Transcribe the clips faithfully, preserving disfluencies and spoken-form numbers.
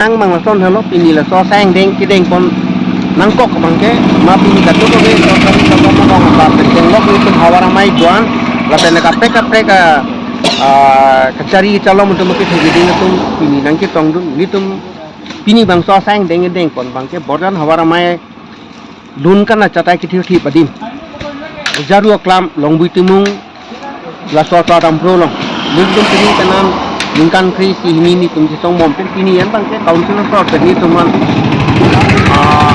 Nang mang lason helo, pini laso asai angdeng kedeng pon nangkok abangke, ma pini kadokave sorkari sorkari mong apa penting lok nelitum havar amei doan, lapen kaprek kaprek a, ah, kachari kachalom atum ke thegi ding atum pini nangketongdun, nelitum pini bangso asai angdeng kedeng pon abangke Borjan havar amei lun kan achatai kethirthip adim. Jaru aklam Longbui Timung laso ato adam pro long. Nelitum pini kanan ningkan kre-isi hini nelitum chetong bom pen pini an abangke council pro pen nelitum an, ah,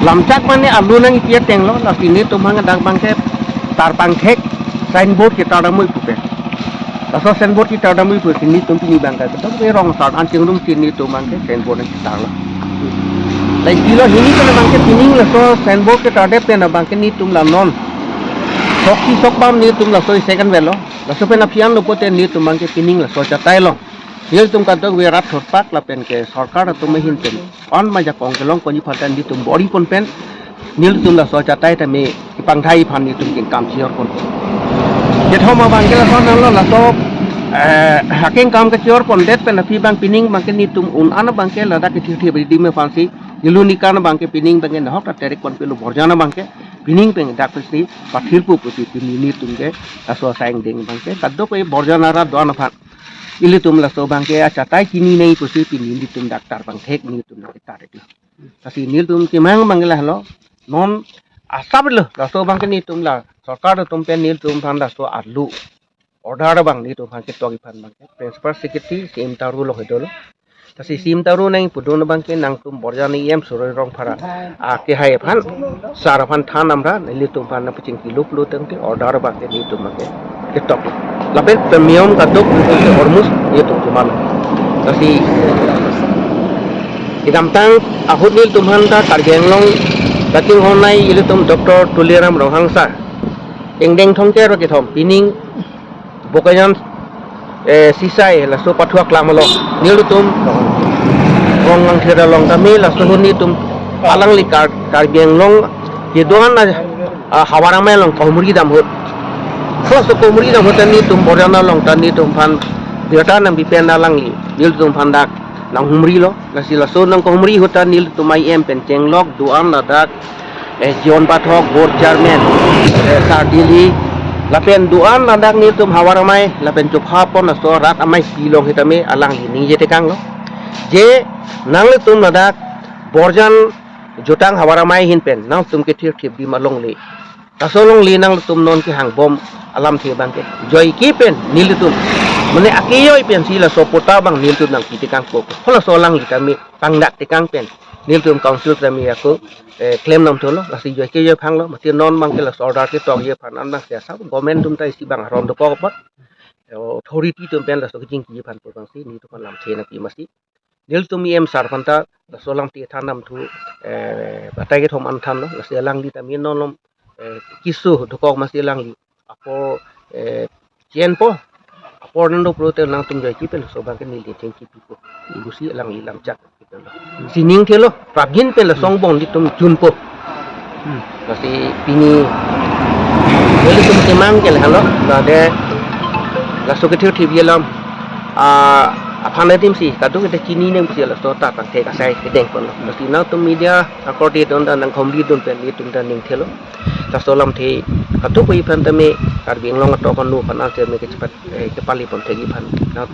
lamchak mane alu nangpi ateng lo, lasi nelitum an dak abangke tar pangthek signboard ketar damui pu pen. Laso signboard ketar damui pu pen nelitum pini abangke ketok ke rong sar an chingrum chin nelitum abangke signboard nangketar lo. Lai pilo hini pen abangke pining laso signboard ketar det pen abangke nelitum la non sok si sok bam nelitum laso second velo. Laso pen aphi an lo pote nelitum abangke pining laso achatai long. Nelitum kadokave rat thotpak lapen ke sorkar atum ahin pen an majakong kelong konji aphan ta nelitum bor-i pon pen nelitum laso achatai tame kepangthai aphan nelitum kengkam chior pon. Kethom abangke lason lo laso, eh, akengkam kachior pon det pen aphi abang pining abangke nelitum un an abangke ladak kethirthip adim aphansi nelitum nikan abangke pining abangke nahok ta terek pon pelo Borjan abangke pining pen dak pensi pathir pu pusi pini nelitum ke laso asai angdeng abangke kadokave Borjan arat doan aphan ilitum laso abangke achatai chini nai pusi pini nelitum dak tar pangthek nelitum nangketar det lo. Lasi nelitum kemang abangke lahelo, non asap lo laso abangke nelitum la sorkar atum pen nelitum aphan laso alu order abang nelitum aphan ketok iphan abangke Principal Secretary C M Taru lo hedo lo. Lasi C M Taru nangpudun abangke nangtum Borjan E M Surjya Rongphar akehai aphan, sar aphan than amra nelitum aphan nangpachingki luplo tangte order abangke nelitum abangke ketok. Lapen pemiyom kadok nelitum ke hormus nelitum chuman. Lasi kedamtang ahut nelitum aphan ta Karbi Anglong dating honai ilitum Doctor Tuliram Ronghang sar ingdeng thomkep ra kethom pining Bokajan, eh, Sisai laso pathu aklam along nelitum Rong Langthir along tame laso ahut nelitum alangli Kar-, Karbi Anglong kedo-an a, a, havar amei along kahumri dam ahut. Laso kahumri dam ahut ta nelitum Borjan along ta nelitum aphan birta nangpi pen alangli nelitum aphan dak nanghumri lo. Lasi laso nangkahumri ahut ta nelitum E M pen chenglok do-an ladak, eh, John Pathak, board chairman, eh, Sar Dili, lapen do-an ladak nelitum havar amei, lapen chopha pon laso rat amei si long hitame alangli ningje tekang lo. Je nanglitum ladak Borjan jutang havar amei ahin pen nangtum kethirthip adim alongle. Laso alongle nangtum non kehang bom alamthe abangke joike pen nelitum mane akejoi pensi laso patta abang nelitum nangpi tekang ko. Halaso alangli tame pangdak tekang pen nelitum council tame ako, eh, klem namthu lo, lasi joike joi phang lo, mati non abangke laso order ketok ji aphan an abangke asap government atum ta isi abang aron dokok apot, eh, authority atum pen laso kejingki aphan pu abangsi nelitum aphan lamthe nangpi masi. Nelitum E M sar aphan ta laso alamthe than namthu, eh, batai kethom an than lo, lasi alangli tame non lom, eh, keso dokok masi alangli apor, eh, chenpo apor nangdo pulote nangtum joike pen laso abangke neli thengki pipo. Ibusi alangli lamchak. Sining thelo, prabin pen laso angbong nelitum junpo. Hmm. Lasi pini nelitum kemang ke lahelo, lade laso kethirthip alam, ah, aphan adim si kadokave ta chini nangsi laso ta pangthek asai kedeng pon lo. Lasi nangtum media akorte don ta nangkahumri dun pen nelitum ta ning thelo. Laso alamthe kadokave aphan tame Karbi Anglong atok anu aphan tame kechepat, eh, kepali pon thekji aphan. Nang